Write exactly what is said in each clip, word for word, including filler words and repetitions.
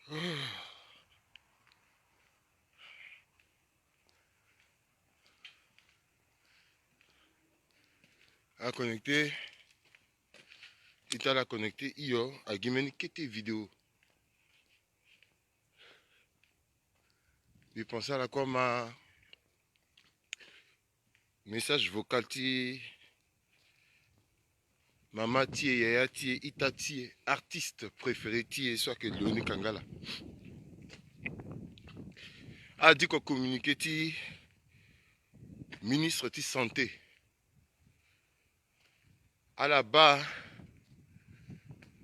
A connecté. Ita la connecté, iyo, a gi mbeni kete vidéo. Mbi pensé ala kue ma message vocal ti mama ti e, yaya ti e, ita ti e, artiste préféré ti e so ayeke Léonie Kangala. Ala diko communiqué ti ministre ti santé. Ala baa,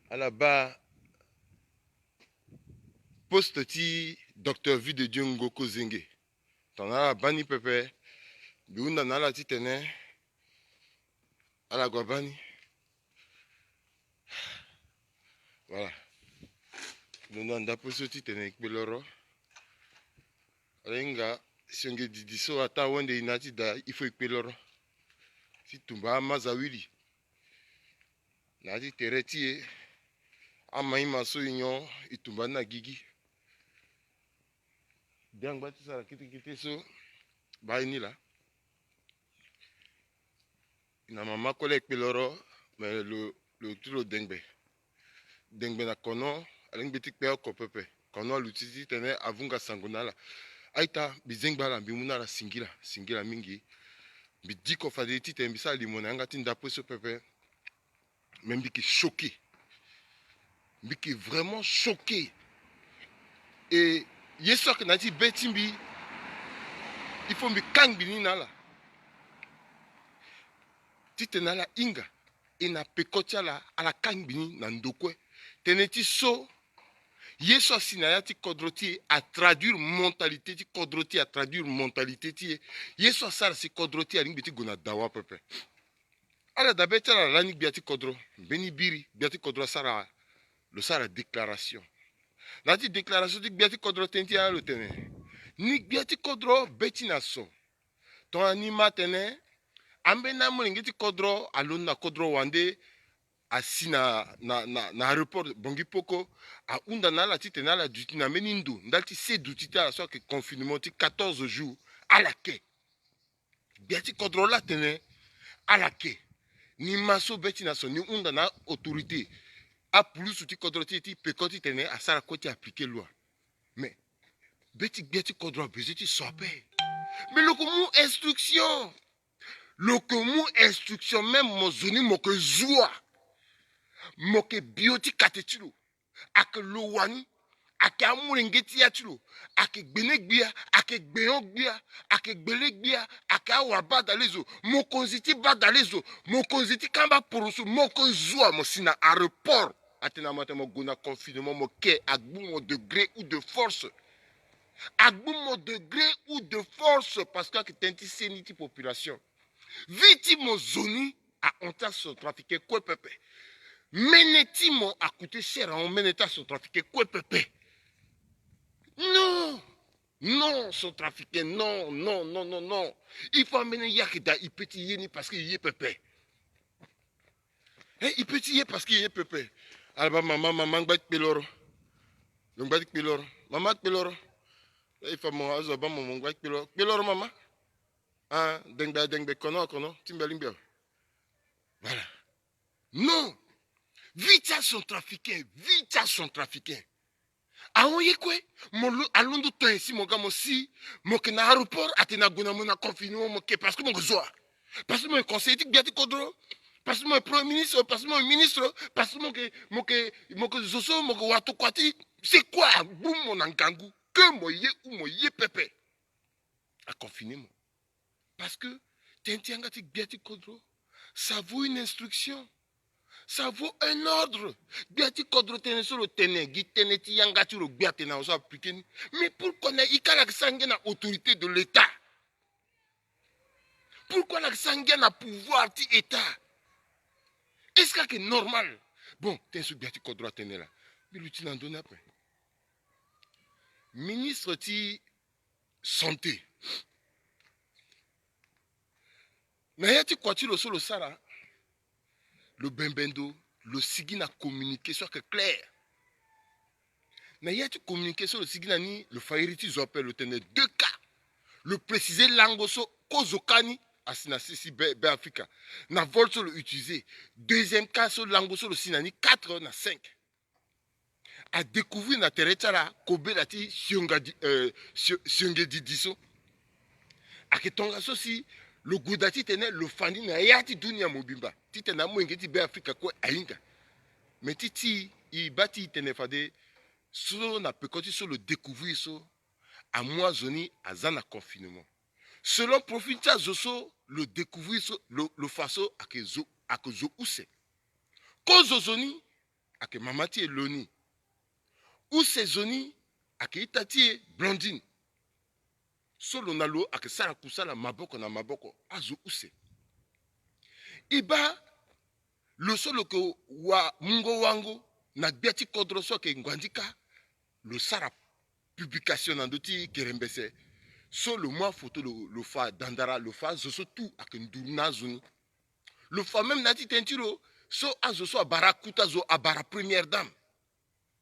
ala baa poste ti docteur Vie de Dieu Ngoko Zenge. Tongana ala baa ni pepe, mbi hunda na ala titene ala gue baa ni. Voilà. Londo na ndapo so titene e kpe loro. Ala hinga sionge didi so ataa wende e na ya ti da, il faut e kpe loro. Ti tumba amazawili na ya ti tere ti e. Amaima so e nyon, e tumba ni na gigi. Diangba ti sara kete kete so, baa e ni laa. Na mama kue laa e kpe loro, me lo, lo ti lo dengbe. Dengbe na kono, alingbi ti kpe oko pepe. Kono aluti titene avunga sango na ala. A-ita, mbi zengba ala, mbi mu na ala singila, singila mingi. Mbi diko fade titene mbi sara limo na yanga ti ndapo so pepe. Mais mbi yeke choqué. Mbi yeke vraiment choqué. E ye so ayeke na ya ti be ti mbi, il faut mbi kangbi ni na ala. Titene ala hinga, e na peko ti ala, ala kangbi ni na ndo kue. Tënë ti so, ye so asi na ya ti kodro ti e atraduire mentalité ti kodro ti e, atraduire mentalité ti e. Ye so asara si kodro ti e alingbi ti gue na dawa pepe. Ala dabe ti ala lani gbia ti kodro. Mbeni biri, gbia ti kodro asara, lo sara déclaration. Na ya ti déclaration ti gbia ti kodro, tënë ti ala lo tene: ni gbia ti kodro, be ti na so. Tongana ni ma atene ambeni amolenge ti kodro alondo na kodro wande, asi na, na, na, na aéroport Bangui Poko, ahunda na ala titene ala duti na mbeni ndo ndali ti se duti ti ala so ayeke confinement ti quatorze jours, ala ke. Gbia ti kodro laa atene ala ke. Ni ma so be ti na so, ni hunda na autorité, apulusu ti kodro ti e ti peko titene asara kue ti appliquer loi. Mais be ti gbia ti kodro a besoin ti so ape. Mais lo yeke mu instruction. Lo yeke mu instruction, même mo zo ni mo yeke zua. Mo yeke bio ti kate ti lo. Ayeke lo wani, ayeke amolenge ti ya ti lo, ayeke gbene-gbia, ayeke gbenyo-gbia, ayeke gbele-gbia, ayeke awabadalezo, mokonzi ti badalezo, mokonzi ti kamba poroso, mo yeke zua, mo si na aéroport. Atene na mo atene mo gue na confinement, mo ke, agbu mo de gré ou de force. Agbu mo de gré ou de force, parce que ayeke tënë ti seni ti population. Vie ti mo zo ni ahon ti acentrafricain kue pepe. Mene ti mo acoûté cher ahon mene ti acentrafricain kue pepe. Non. Non, centrafricain, non, non, non, non, non. Il faut amener yaki da, il peut ti ye ni parce que ye pepe. Hein, il peut ti ye parce que ye pepe. Ala baa mama, mama ngba ti kpe loro. Lo ngba ti kpe loro. Mama kpe loro. Il faut mo azo baa mo, mo ngba ti kpe loro. Kpe loro mama. Ah, dengbe, dengbe, kono, kono, ti mbi alingbi awe. Voilà. Non. Vie ti acentrafricain, vie ti acentrafricain. Ahon ye kue, mo lo, alondo to nyen si mo ga mo si, mo yeke na aéroport, atene ague na mo na confinement, mo yeke parce que mo yeke zo wa. Parce que mo yeke conseiller ti gbia ti kodro. Parce que mo yeke premier ministre, parce que mo yeke ministre, parce que mo yeke, mo yeke, mo yeke zo so, mo yeke watokua ti, c'est quoi, agbu mo na ngangu, que mo ye ou mo ye pepe. Aconfiner mo. Parce que tënë ti yanga ti gbia ti kodro, ça vaut une instruction. Ça vaut un ordre. Gbia ti kodro tënë so lo tene, gi tënë ti yanga ti lo gbia tene na lo so appliquer ni. Mais pourquoi na ika ala yeke sara ngia na autorité de l'État? Pourquoi ala yeke sara ngia na pouvoir ti État? Est-ce que ayeke normal? Bon, tënë so gbia ti kodro atene laa, mbi luti na ndö ni ape. Ministre ti santé. Na ya ti kua ti lo so lo sara, lo bembe ndo, lo sigi na communiqué so ayeke clair. Na ya ti communiqué so lo sigi na ni, lo fa iri ti zo ape, lo tene deux cas. Lo précisé lango so kozo kani asi na sisi Be, Be Afrika. Na vol so lo utilisé. Deuxième cas so lango so lo si na ni quatre na cinq. A découvrir na tere ti ala kobela ti sionga di, euh, sio, sionge didi so. Ayeke tongaso si lo goda titene lo fa ni na ya ti dunia mobimba, titene amolenge ti Be Afrika kue ahinga. Me ti ti e baa ti e tene fade so na peko ti so lo découvrir so, amu azo ni aza na confinement. Selon profil ti azo so lo découvrir so, lo, lo fa so ayeke zo, ayeke zo use. Kozo zo ni ayeke mama ti e Léonie. Use zo ni ayeke ita ti e Blondine. So lo na lo ayeke sara kusala maboko na maboko, azo use. E baa lo so lo yeke wa mungo wango na gbia ti kodro so ayeke Nguandika, lo sara publication na ndö ti kerembese. So lo mu afoto lo, lo fa dandara, lo fa azo so tout ayeke nduru na azo ni. Lo fa même na ya ti tene ti lo so azo so abara akuta zo, abara première dame.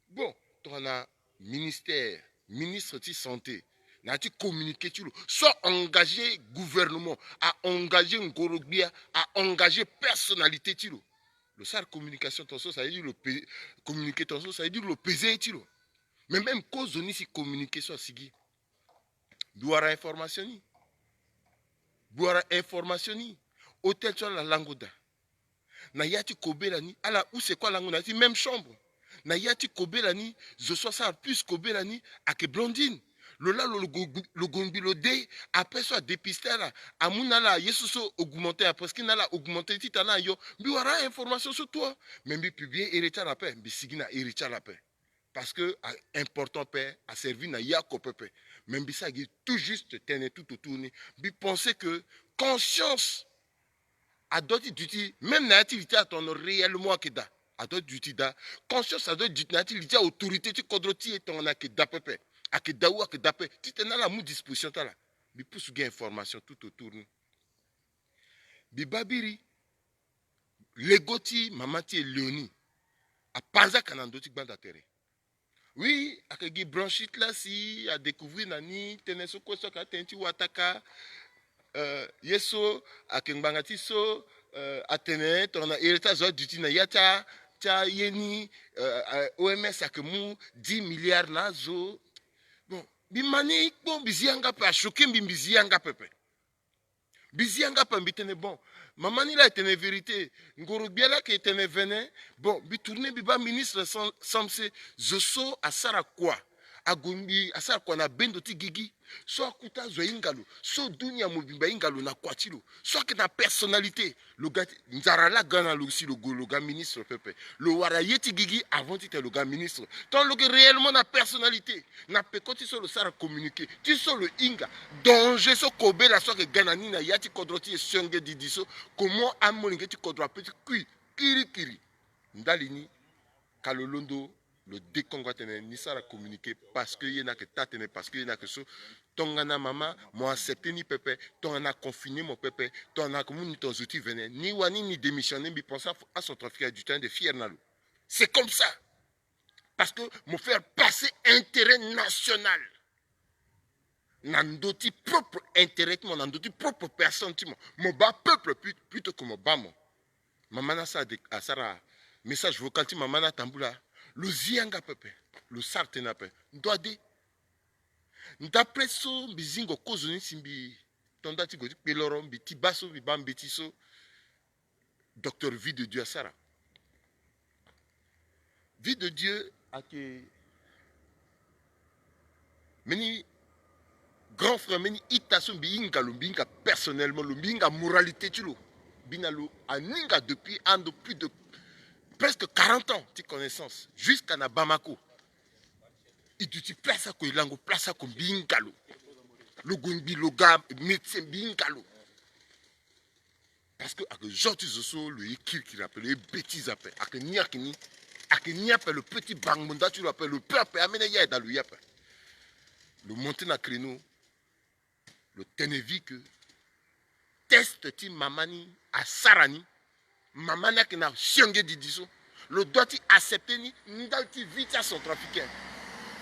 Bon, tongana ministère, ministre ti santé, na ya ti communiqué ti lo so a-engagé gouvernement, a-engagé ngoro-gbia, a-engagé personnalité ti lo. Lo sara communication tongaso, ça veut dire lo pe, communiqué tongaso, ça veut dire lo pesé ye ti lo. Mais même kozo ni si communiqué so asigi, mbi wara information ni. Mbi wara information ni. Hôtel so ala lango daa. Na ya ti kobela ni, ala use kue alango na ya ti même chambre. Na ya ti kobela ni, zo so asara plus kobela ni ayeke Blondine. Lo laa lo, lo gue, lo gue ngbi lo de. Ape so adépisté ala, amu na ala ye so so augmenté, après ski na ala augmenté titene ayo. Mbi wara information so tout. Mais mbi publié iri ti ala ape, mbi sigi na iri ti ala ape. Parce que a important ape, aservi na ye oko pepe. Mais mbi sara gi tout juste tene tout autour ni. Mbi pensé que conscience adoit ti duti, même na ya ti li ti atongaso réellement ayeke daa. Adoit ti duti daa. Conscience adoit ti duti na ya ti li ti autorité ti kodro ti e tongana ayeke daa pepe. Ayeke daa ou ayeke daa pepe. Titene ala mu disposition ti ala. Mbi pusu gi information tout autour ni. Mbi baa biri lego ti mama ti e Léonie apanzaka na ndö ti gbanda tere. Oui, ayeke gi bronchite laa si adécouvrir na ni tënë so kue so ayeke atënë ti wataka. Euh, ye so ayeke ngbanga ti so, euh, atene tongana iri ti azo aduti na ya ti a, ti aye ni, euh, euh, O M S ayeke mu dix milliards na azo. Bon, mbi ma ni kpo, mbi zi yanga ape, achoqué mbi, mbi zi yanga pepe. Mbi zi yanga ape, mbi tene bon, mama ni laa ayeke tene vérité, ngoro-gbia laa ayeke tene vene. Bon, mbi tourné mbi baa ministre Sam, Samse, zo so asara kua, ague ngbi asara kua na bendo ti gigi. So akuta azo ahinga lo, so dunia mobimba ahinga lo na kua ti lo, so ayeke na personnalité. Lo ga ti nzara laa aga na lo si lo gue lo ga ministre pepe. Lo wara ye ti gigi avant titene lo ga ministre. Tant lo yeke réellement na personnalité, na peko ti so lo sara communiqué, ti so lo hinga danger so kobela so ayeke ga na ni na ya ti kodro ti e sionge didi so. Comment amolenge ti kodro ape ti kui kirikiri. Ndali ni, ka lo londo, lo dekongo atene ni sara communiqué parce que ye ni ayeke taa tënë, parce que ye ni ayeke so. Tongana mama mo accepté ni pepe, tongana confiné mo pepe, tongana ayeke mu ni tongana zo ti vene, ni wani ni démissionné, mbi pensé a, acentrafricain du temps de fier na lo. C'est comme ça. Parce que mo faire passer intérêt national na ndö ti propre intérêt ti mo, na ndö ti propre personne ti mo. Mo baa peuple plut-, plutôt que mo baa mo. Mama ni asara de, asara message vocal ti mama ni atambula. Lo zi yanga pepe. Lo sara tënë ape. Ndo ade. D'après so mbi zingo kozo ni si mbi to nda ti gue ti kpe loro, mbi ti baa so, mbi baa mbeti so. Docteur Vie de Dieu asara. Vie de Dieu ayeke mbeni grand frère, mbeni ita so mbi hinga lo, mbi hinga personnellement lo, mbi hinga moralité ti lo. Mbi na lo aninga depuis ando plus de presque quarante ans ti connaissance, jusqu'à na Bamako. E duti place oko, e lango place oko, mbi hinga lo. Lo gue ngbi lo ga médecin, mbi hinga lo. Parce que ayeke zo ti zo so lo ye kirikiri ape, lo ye bêtise ape, ayeke ni, ayeke ni, ayeke ni ape, lo peut ti bangbonda ti lo ape, lo peut ape, amene ya aye daa lo ye ape. Lo monté na créneau, lo tene vie que test ti mama ni asara ni. Mama ni ayeke na sionge didi so. Lo doit ti accepter ni ndali ti vie ti acentrafricain.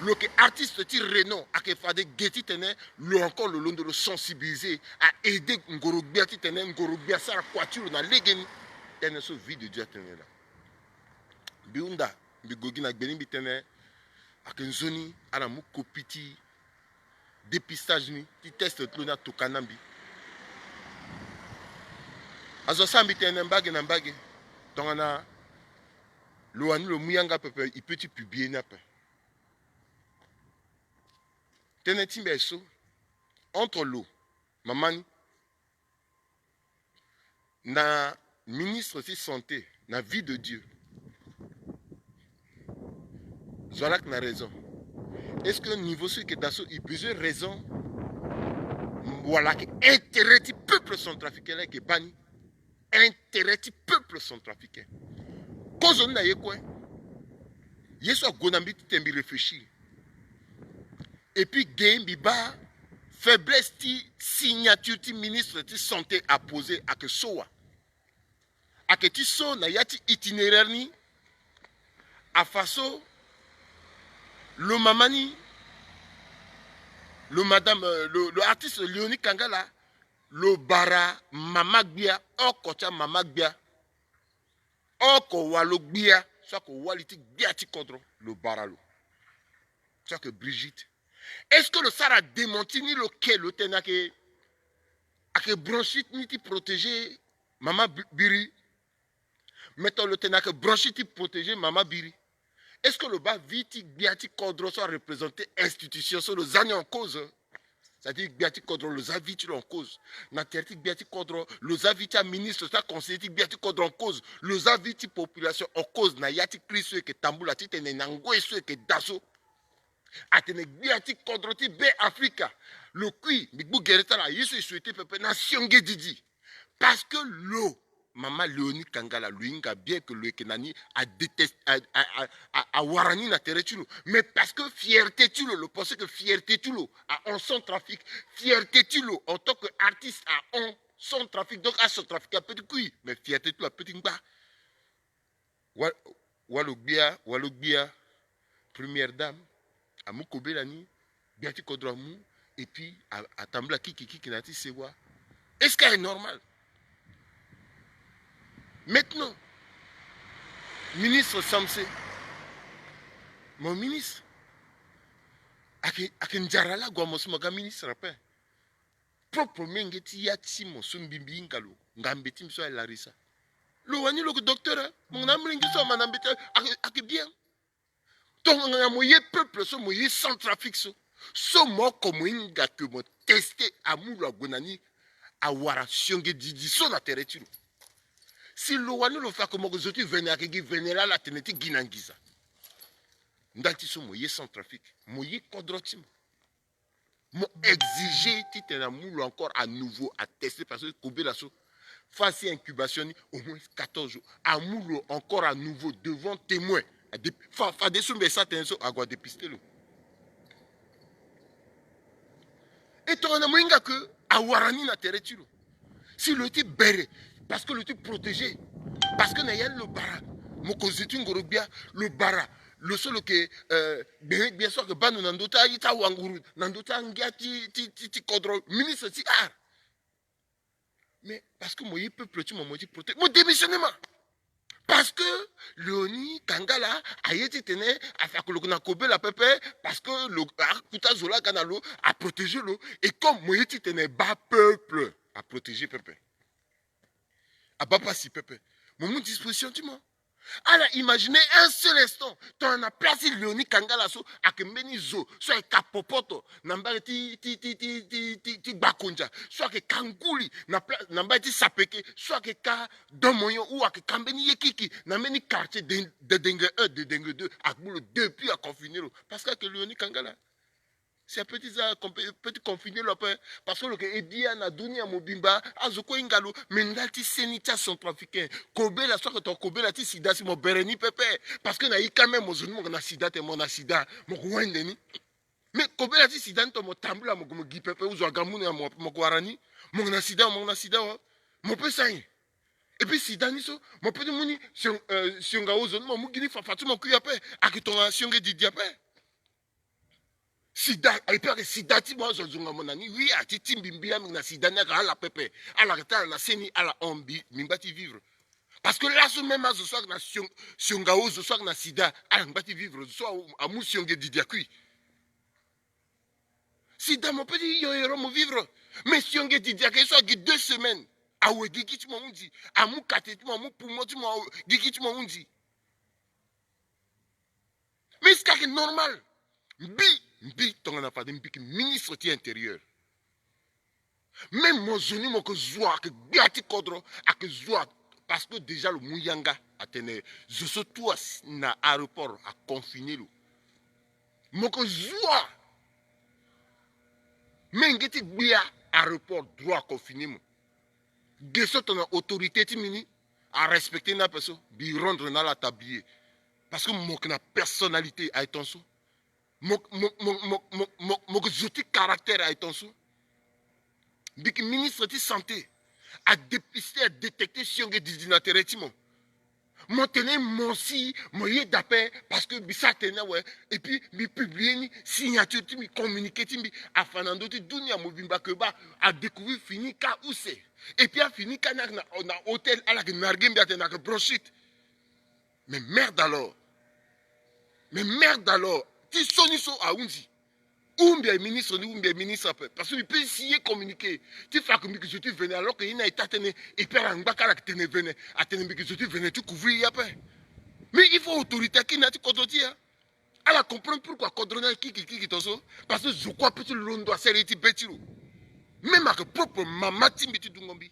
Lo yeke artiste ti renom, ayeke fade ge titene lo encore lo londo lo sensibiliser, a aider ngoro-gbia titene ngoro-gbia asara kua ti lo na legeni. Tënë so Vie de Dieu atene laa. Mbi hunda, mbi gue gi na gbe ni mbi tene, ayeke nzoni ala mu copie ti dépistage ni ti test ti lo ni atoka na mbi. Azo asara mbi tënë mbage na mbage. Tongana lo wani lo mu yanga pepe, il peut ti publier ni ape. Tënë ti mbi aye so, entre lo, mama ni, na ministre ti santé, na Vie de Dieu. Zo alak na raison. Est-ce que niveau so e yeke daa so e besoin raison? Wala ayeke intérêt ti peuple centrafricain laa e yeke baa ni? Intérêt ti peuple centrafricain. Kozo ni na ye kue. Ye so ague na mbi titene mbi réfléchir. Et puis ge mbi baa faiblesse ti signature ti ministre ti santé aposé, ayeke so wa? Ayeke ti so na ya ti itinéraire ni, afa so lo mama ni, lo madame, euh, lo, lo artiste Léonie Kangala, lo bara mama gbia, oko ti amama gbia, oko walo gbia so ayeke wali ti gbia ti kodro, lo bara lo. So ayeke Brigitte. Est-ce que lo sara démenti ni, lo ke lo tene ayeke, ayeke bronchite ni ti protéger mama Bi-, Biri? Maintenant lo tene ayeke bronchite ti protéger mama Biri. Est-ce que lo baa vie ti gbia ti kodro so areprésenter institution so lo za ni en cause? C'est-à-dire gbia ti kodro lo za vie ti lo en cause. Na tere ti gbia ti kodro lo za vie ti aministre, ti aconseiller ti gbia ti kodro en cause. Lo za vie ti population en cause na ya ti crise so e yeke tambula titene na ngoi so e yeke daa so. Atene gbia ti kodro ti Be Afrika lo kui, mbi gbu gere ti ala, ye so e souhaiter pepe na sionge didi. Parce que lo, mama Léonie Kangala, lo hinga bien que lo yeke na ni, a déteste, a, a, a, a, awara ni na tere ti lo. Mais parce que fierté ti lo, lo pense que fierté ti lo ahon Centrafrique. Fierté ti lo en tant que artiste ahon Centrafrique. Donc aCentrafrique apeut ti kui, mais fierté ti lo apeut ti ngba. Wa-, walo gbia, walo gbia, première dame, amu kobela ni, gbia ti kodro amu, et puis a, atambula kiki kiki na ya ti sewa. Est-ce que est normal? Maintenant, ministre Samse, mon ministre, ayeke, ayeke nzara laa ague mo so mo ga ministre ape. Propre menge ti ya ti mo so mbi, mbi hinga lo, ngambe ti mbi so aye Larissa. Lo wani lo yeke docteur, eh? Mo yeke na amolenge so ama na mbeti, ayeke, ayeke bien. Tongana mo ye peuple so, mo ye Centrafrique so, so mo oko mo hinga que mo teste amu lo ague na ni, awara sionge didi so na tere ti lo. Si lo wani lo fa que mo yeke zo ti vene, ayeke gi vene laa ala tene ti gi na nginza. Ndali ti so mo ye Centrafrique, mo ye kodro ti mo. Mo exiger titene amu lo encore à nouveau atester parce que kobela so, phase ti incubation ni au moins quatorze jours. Amu lo encore à nouveau devant témoin. Ade-, fa, fadeso mbi esa tënë so ague adépister lo. E tongana mo hinga que awara ni na tere ti lo. Si lo ye ti bere, parce que lo ye ti protéger. Parce que na ya ni lo bara mokonzi ti ngoro gbia, lo bara lo so lo yeke, euh, gbene gbia so ayeke baa ndo na ndö ti aye ti awanguru, na ndö ti angia ti, ti, ti, ti kodro, ministre ti art. Mais parce que mo ye peuple ti mo, mo ye ti protéger, mo démissionner ma. Parce que Léonie Kangala aye titene afa que lo yeke na kobela pepe, parce que lo akuta zo laa aga na lo, aprotéger lo. Et comme mo ye titene baa peuple aprotéger pepe, abaa pasi pepe, mo mu disposition ti mo. Ala imaginer un seul instant, tongana place ti Léonie Kangala so ayeke mbeni zo so ayeke ka popoto na mbage ti, ti, ti gbakondia, so ayeke ka nguli na pla-, na mbage ti sapeke, so ayeke ka domoyon ou ayeke ka mbeni ye kiki na mbeni quartier de, de Dengue un, de Dengue deux, agbu lo depuis aconfiner lo. Parce que ayeke Léonie Kangala. Si apeut ti za, apeut ti confiner lo ape. Parce que lo yeke aidé na dunia mobimba, azo kue ahinga lo. Mais ndali ti seni ti acentrafricain, kobela so ayeke tongana kobela ti sida, si mo bere ni pepe. Parce que na ika même mo zo ni mo yeke na sida, tene mo na sida, mo yeke wende ni. Mais kobela ti sida ni tongana mo tambula mo yeke mo gi pepe, ou zo aga mu na mo, mo yeke wara ni, mo yeke na sida, mo yeke na sida wa. Mo peut sara nyen? Et puis sida ni so mo peut ti mu ni sion-, euh, sionga ozo ni, mo mu gi ni fafa ti mo kui ape. Ayeke tongana sionge didi ape. Sida, et puis avec sida ti mo azo azonga mo na ni, oui, ati ti mbi mbi ambi na sida ni aka ala pepe. Ala ka tala na seni, ala hon mbi, mbi ngba ti vivre. Parce que laso même azo so ake na sion-, sionga ozo so ake na sida, ala ngba ti vivre, zo so a-, amu sionge didi akui. Sida mo peut ti yo yoro mo vivre. Mais sionge didi ake so agi deux semaines. Awe gigi ti mo ahunzi. Amu kate ti mo, amu poumon ti mo, awe gigi ti mo ahunzi. Mais est-ce que ake normal? Mbi, mbi tongana fade mbi ke ministre ti intérieur. Même mo zo ni mo ke zo ake gbia ti kodro, ake zo a-, parce que déjà lo mu yanga atene zo so tout asi na aéroport aconfiner lo. Mo ke zo a. Me nge ti gbia aéroport droit aconfiner mo. Ge so tongana autorité ti mbi ni arespecter ni ape so, mbi rendre na ala tablier. Parce que mo ke na personnalité aye ton so. Mo, mo, mo, mo, mo, mo, mo ke zo ti caractère aye ton so. Mbi ke ministre ti santé. Adépister, adétecter sionge didi na tere ti mo. Mo tene mo si mo yeda ape, parce que mbi sara tene awe. Et puis mbi publier ni, signature ti mbi, communiqué ti mbi afa na ndö ti dunia mobimba ke baa adécouvrir fini ka use. Et puis afini ka ni ake na, na hôtel, ala ke narguer mbi atene ake bronchite. Mais merde alors. Mais merde alors. Ti so ni so ahunzi. Ou mbi aye ministre ni, ou mbi aye ministre ape. Parce que mbi peut signer communiqué ti fa ke mbi ke zo ti vene, alors que ye ni aye taa tënë. Et puis ala ngba ka ala ke tene vene. Atene mbi ke zo ti vene ti couvrir ye ape. Mais il faut autorité akiri na ya ti kodro ti e. Ala comprendre pourquoi kodro ni aye kiki kiki ton so. Parce que zo kue apeut ti londo asere ye ti be ti lo. Même ake propre mama ti mbi ti dungo mbi.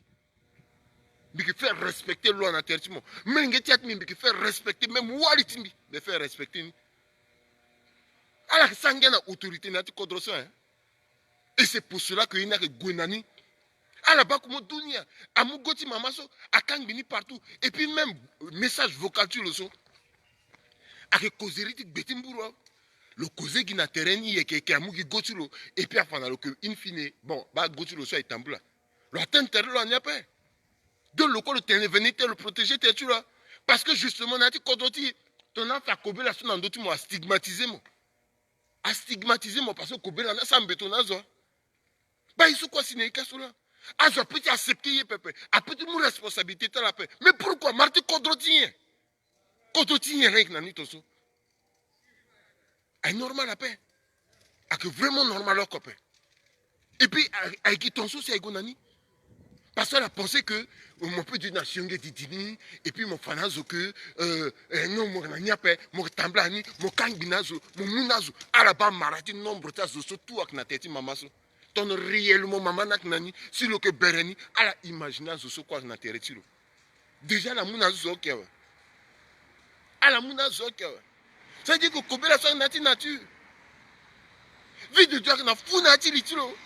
Mbi ke faire respecter loi na tere ti mo. Même nge ti ya ti mbi, mbi ke faire respecter, même wali ti mbi, mbi faire respecter ni. Ala ke sara ngia na autorité na ya ti kodro so, hein. Et c'est pour cela que ye ni ake gue na ni. Ala baa kumo dunia. Amu go ti mama so, akangbi ni partout. Et puis même message vocal ti lo so, ake causerie ti gbe ti mburu. Lo causer gi na tere ni yeke yeke, amu gi go ti lo. Et puis afa na lo ke in fine, bon, baa go ti lo so aye tambula. Lo atteindre tere ti lo na ni ape. Donc lo kue lo tene vene ti tene, lo protéger tere ti lo. Parce que justement na ya ti kodro ti e, tongana afa kobela so na ndö ti mo, astigmatiser mo. Astigmatiser mo parce que kobela ni asara mbeto na azo. Baa ye so kue asi na ye ka so laa. Azo apeut ti accepter ye pepe. Apeut ti mu responsabilité ti ala ape. Mais pourquoi? Mara ti kodro ti nyen? Kodro ti nyen laa ayeke na ni ton so? Aye normal ape. Ayeke vraiment normal oko ape. Et puis aye, aye gi ton so si aye gue na ni. Parce que ala pensé que, euh, mo peut dire na sionge didi ni. Et puis mo fa na azo que, euh, euh, non, mo yeke na ni ape, mo yeke tambula na ni, mo kangbi na azo, mo mu na azo. Ala baa mara ti nombre ti azo so tout ayeke na tere ti mama so. Tongana réellement mama ni ayeke na ni, si lo yeke bere ni, ala imaginer azo so kue ayeke na tere ti lo. Déjà ala mu na azo so oko awe. Ala mu na azo so oko awe. Ça veut dire que kobela so ayeke na ya ti nature. Vie de Dieu ayeke na fou na ya ti li ti lo.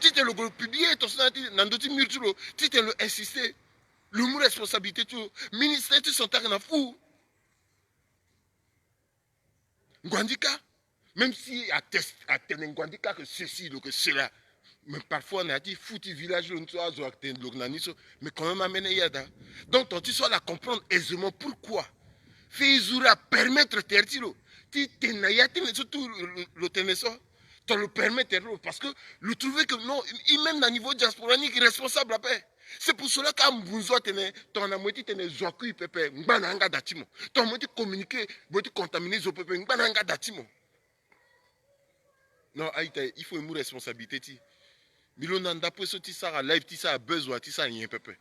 Titene lo gue lo publier ton so na ya ti, na ndö ti mur ti lo. Titene lo insister. Lo mu responsabilité ti lo. Ministère ti santé ayeke na fou. Ngwandika, même si ateste, atene ngwandika que ceci, lo que cela. Mais parfois na ya ti fou ti village lo ni so azo atene lo na ni so. Mais quand même amene yada. Donc ton ti so ala comprendre aisément pourquoi. Fais Izoura permettre tere ti lo ti tene na ya ti tene so tout lo, lo, lo tene so. Ton lo permettre lo parce que lo trouver que non, i même na niveau diaspora ni responsable ape. C'est pour cela que ambunzu atene, tongana mo ye ti tene zo akui pepe, ngba na yanga da ti mo. Tongana mo ye ti communiquer, mo ye ti contaminer zo pepe, ngba na yanga da ti mo. Non, a-ita, il faut e mu responsabilité ti e. Mbi londo na ndapo so ti sara live, ti sara buzz wala ti sara nyen pepe.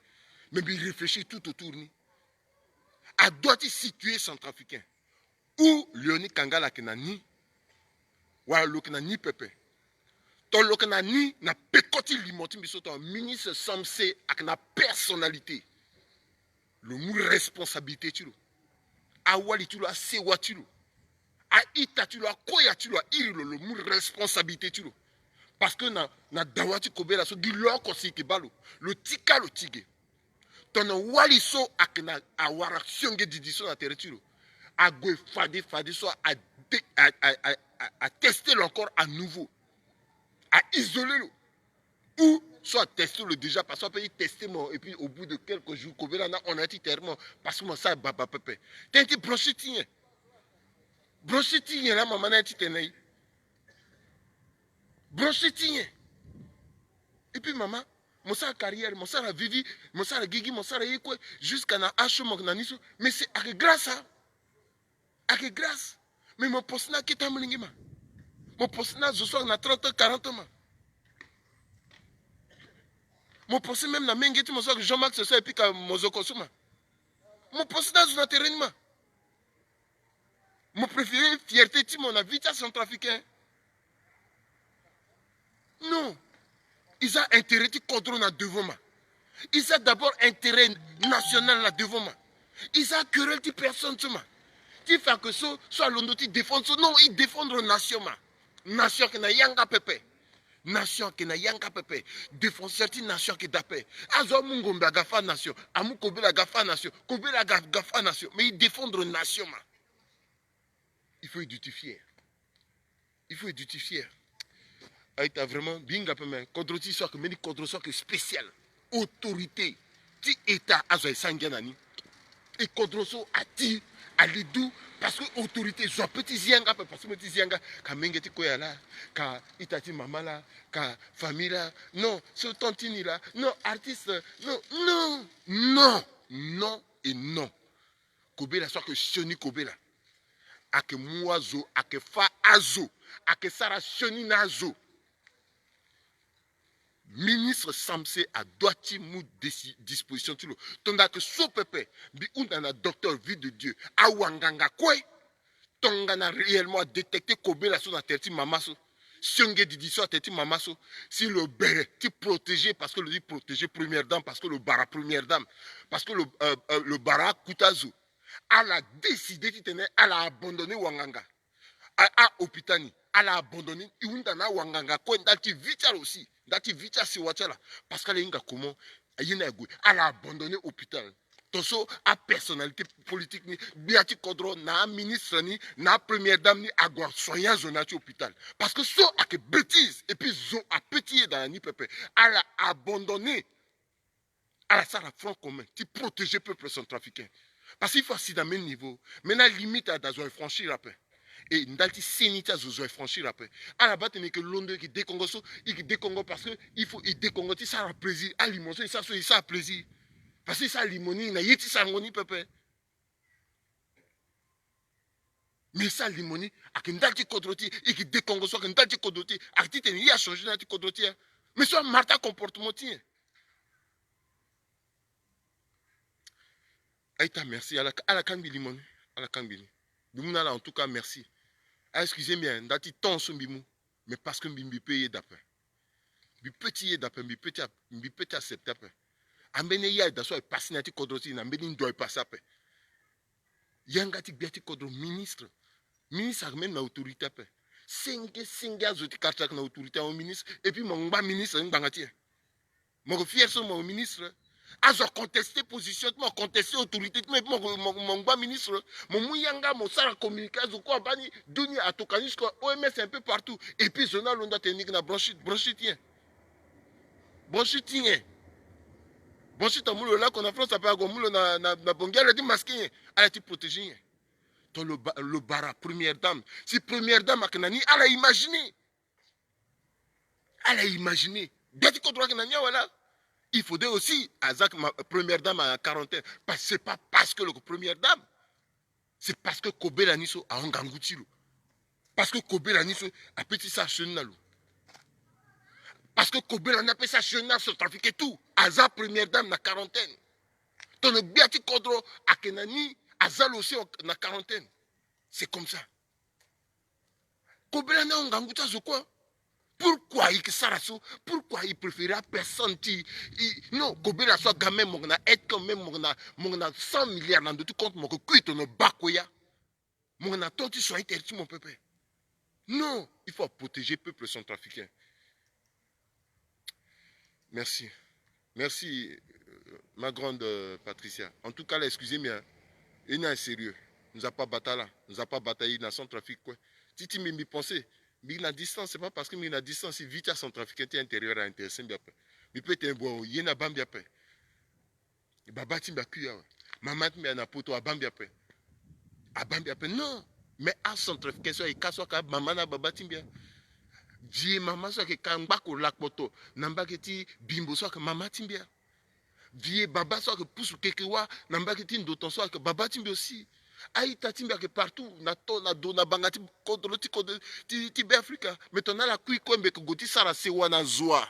Mais mbi réfléchir tout autour ni. Adoit ti situer centrafricain. Ou Léonie Kangala ayeke na ni, wala lo yeke na ni pepe. Tongana lo yeke na ni na peko ti limo ti mbi so, tongana ministre Samse ayeke na personnalité, lo mu responsabilité ti lo. Awali ti lo, asewa ti lo, a-ita ti lo, akoya ti lo, airi lo, lo mu responsabilité ti lo. Parce que na, na dawa ti kobela so gi lo oko si e yeke baa lo, lo tika lo ti ge. Tongana wali so ayeke na awara sionge didi so na tere ti lo, ague fade fade so a, a, a, a, a tester lo encore à nouveau, a isoler lo. Ou so a tester lo déjà, parce que ape ti tester mo, et puis au bout de quelques jours kobela ni ahon na ya ti tere ti mo, parce que mo sara baba pepe. Tënë ti bronchite ti nyen? Bronchite ti nyen laa mama ni aye ti tene na e? Branché ti nyen? Et puis mama, mo sara carrière, mo sara vivi, mo sara gigi, mo sara ye kue, jusqu'à na acho mo na ni so. Mais c'est avec grâce, hein. Avec grâce. Mais mo poste na keta molenge ma. Mo poste na zo so na trente ans, quarante ans ma. Mo poste même na menge ti mo so Jean-Max so et puis ka mo zo ko so ma. Mo poste na zo na terrain ma. Mo préféré fierté ti mo na vie ti acentrafricain. Non. I za intérêt ti kodro na devant ma. I za d'abord intérêt national na devant ma. I za querelle ti personne so ma. Ti fa que so so alondo ti défendre so. Non, i défendre nation ma. Nation ayeke na yanga pepe. Nation ayeke na yanga pepe. Défenseur ti nation ayeke daa ape. Azo amu ngombe aga fâ nation. Amu kobela aga fâ nation. Kobela aga aga fâ nation. Mais i défendre nation ma. Il faut identifier. Il faut identifier. Aita vraiment, mbi hinga ape, mais kodro ti so ayeke mbeni kodro so ayeke spécial. Autorité ti état azo aye sara ngia na ni. E kodro so ati ali du. Parce que autorité zo ape ti zi yanga ape, parce que mo ti zi yanga ka menge ti kue ala, ka ita ti mama la, ka famille la. Non, so tant ti ni la. Non, artiste. Non, non, non, non et non. Kobela so ayeke sioni kobela. Ayeke mu azo, ayeke fâ azo, ayeke sara sioni na azo. Ministre Samse adoit ti mu déci- disposition ti lo. Tongana ayeke so pepe, mbi hunda na docteur Vie de Dieu, awanganga kue. Tongana réellement adétecté kobela so na tere ti mama so, siongedidi so na tere ti mama so, si lo bere ti protéger, parce que lo di protéger première dame, parce que lo bara première dame, parce que lo, euh, euh, lo bara akuta azo. Ala décidé titene ala abandonné wanganga. A, a hôpital ni, ala abandonné. I hunda na awanganga kue ndali ti vie ti ala aussi, ndali ti vie ti asewa ti ala. Parce que ala hinga comment aye ni ague, ala abandonné hôpital. Tongaso apersonnalité politique ni, gbia ti kodro na aministre ni, na apremière dame ni ague asoigné azo na ya ti hôpital. Parce que so ayeke bêtise. Et puis zo ape ti yeda na ni pepe. Ala abandonné. Ala sara front commun ti protéger peuple centrafricain. Parce que il faut asi na même niveau. Maintenant limite ada zo aye franchir ape. E ndali ti seni ti azo zo aye franchir ape. Ala baa tene e yeke londo, e yeke dekongo so, e yeke dekongo parce que il faut e dekongo ti sara plaisir. Alimo so e sara so e sara plaisir. Parce que e sara limo ni na ye ti sarango ni pepe. Mais e sara limo ni ayeke ndali ti kodro ti e, e yeke dekongo so ayeke ndali ti kodro ti e. Ayeke titene ye achanger na ya ti kodro ti e. Mais so amara ti acomportement ti e. Aita merci, ala, ala kangbi limo ni, ala kangbi ni. Mbi mu na ala en tout cas merci. A excusez mbi, hein, ndali ti temps so mbi mu. Mais parce que mbi, mbi peut yeda ape. Mbi peut ti yeda ape, mbi peut ti, mbi peut ti accepter ape. Ambeni ye ayeda so aye passé na ya ti kodro ti e, na mbeni ndo aye passé ape. Yanga ti gbia ti kodro, ministre. Ministre ayeke même na autorité ape. Senge senge azo ti quartier ayeke na autorité, ahon ministre. Et puis mo ngba ministre ni ngbanga ti e. Mo yeke fier so mo yeke ministre. Azo acontesté position ti mo, acontesté autorité ti mo, et puis mo, mo, mo ngba ministre. Mo mu yanga mo sara communiqué, azo kue abaa ni, du ni atoka ni jusqu'à O M S un peu partout. Et puis zo ni alondo atene ni yeke na bronchite, bronchite ti nyen? Bronchite ti nyen? Bronchite amu lo lako na France ape, ague amu lo na, na, na Bangui, ala ti masqué nyen? Ala ti protéger nyen? To lo ba-, lo bara première dame. Si première dame ayeke na ni, ala imaginer. Ala imaginer. Gbia ti kodro ayeke na ni awe laa. Il faudrait aussi aza ma-, première dame à quarantaine. Parce que c'est pas parce que lo yeke première dame. C'est parce que kobela ni so ahon ngangu ti lo. Parce que kobela ni so apeut ti sara sioni na lo. Parce que kobela ni apeut sara sioni na acentrafricain tout. Aza première dame na quarantaine. Tongana gbia ti kodro ayeke na ni, aza lo aussi na quarantaine. C'est comme ça. Kobela ni ahon ngangu ti azo kue. Pourquoi e yeke sara so? Pourquoi e préféré apersonne ti e? Non, kobela so aga même mo yeke na headcom, même mo yeke na, mo yeke na cent milliards na ndo ti compte, mo yeke kui tongana bako ya. Mo yeke na temps ti soigner tere ti mo pepe. Non, il faut protéger peuple centrafricain. Merci. Merci, euh, ma grande, euh, Patricia. En tout cas, là, excusez-moi, hein. E ni aye sérieux. Nzapa bata ala. Nzapa bata e na Centrafrique kue. Ti ti mbi, mbi pensé. Mbi na distance, c'est pas parce que mbi na distance si vie ti acentrafricain ti intérieur aintéressé mbi ape. Mbi peut tene bon, ye ni abaa mbi ape. Baba ti mbi akui awe. Mama ti mbi aye na poto, abaa mbi ape. Abaa mbi ape. Non. Mais acentrafricain so aye ka so aka mama na baba ti mbi a. Vie mama so ayeke kangba kolakpoto na mbage ti bimbo so ayeke mama ti mbi. Vie baba so ayeke pusu keke wa na mbage ti ndoton so ayeke baba ti mbi aussi. Aita ti mbi ayeke partout na to na do na banga ti kodro ti kodro ti, ti be afrika. Mais tongana ala kui kue mbi yeke go ti sara sewa na zua.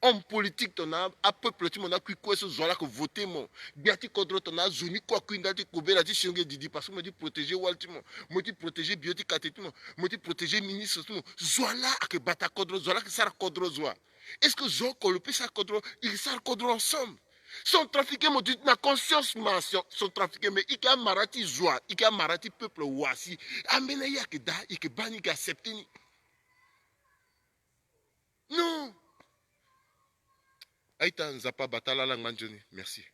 Homme politique tongana apeuple ti mo na akui kue so zua la ayeke vote mo. Gbia ti kodro tongana azo ni kue akui ndali ti kobela ti sionge didi parce que mo ti protéger wali ti mo, mo ti protéger bio ti kate ti mo, mo ti protéger ministre ti mo. Zua la ayeke bata kodro, zua la ayeke sara kodro zua. Est-ce que zo oko lo pe sara kodro? Il sara kodro ensemble. Son trafiqué mo duti na conscience ma son trafiqué mais ike amara ti zua, ike amara ti peuple wa si ambeni aye ayeke daa, ike baa ni, ike accepter ni. Non. Aita nzapa batala langba nzoni. Merci.